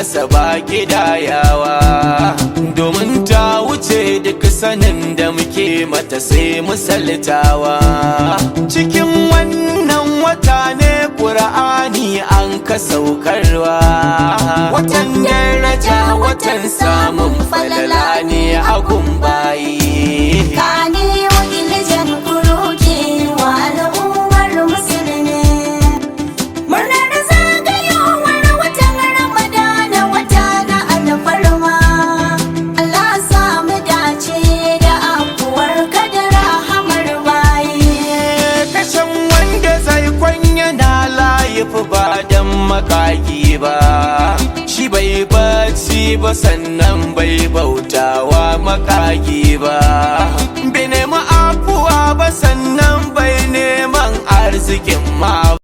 rasa ba kidayawa, domin ta wuce duk sanin da muke mata sai misaltawa. Cikin wannan wata ne Ƙur'ani an ka saukarwa, watan daraja, watan samun falala ne a bayi. Kani wakiljan kuroke wa al'ummar musulmi. Murnar zagayowar watan Ramadana, wata na alfarma. Allah samu dace da afuwar ka da rahamar bayi. Kashin wanda zai kwanya na layifi ba dan makaki ba, shi bai bacci ba, sannan bai bautawa makaki ba, bai nemi afuwa ba, sannan bai neman arzikin ma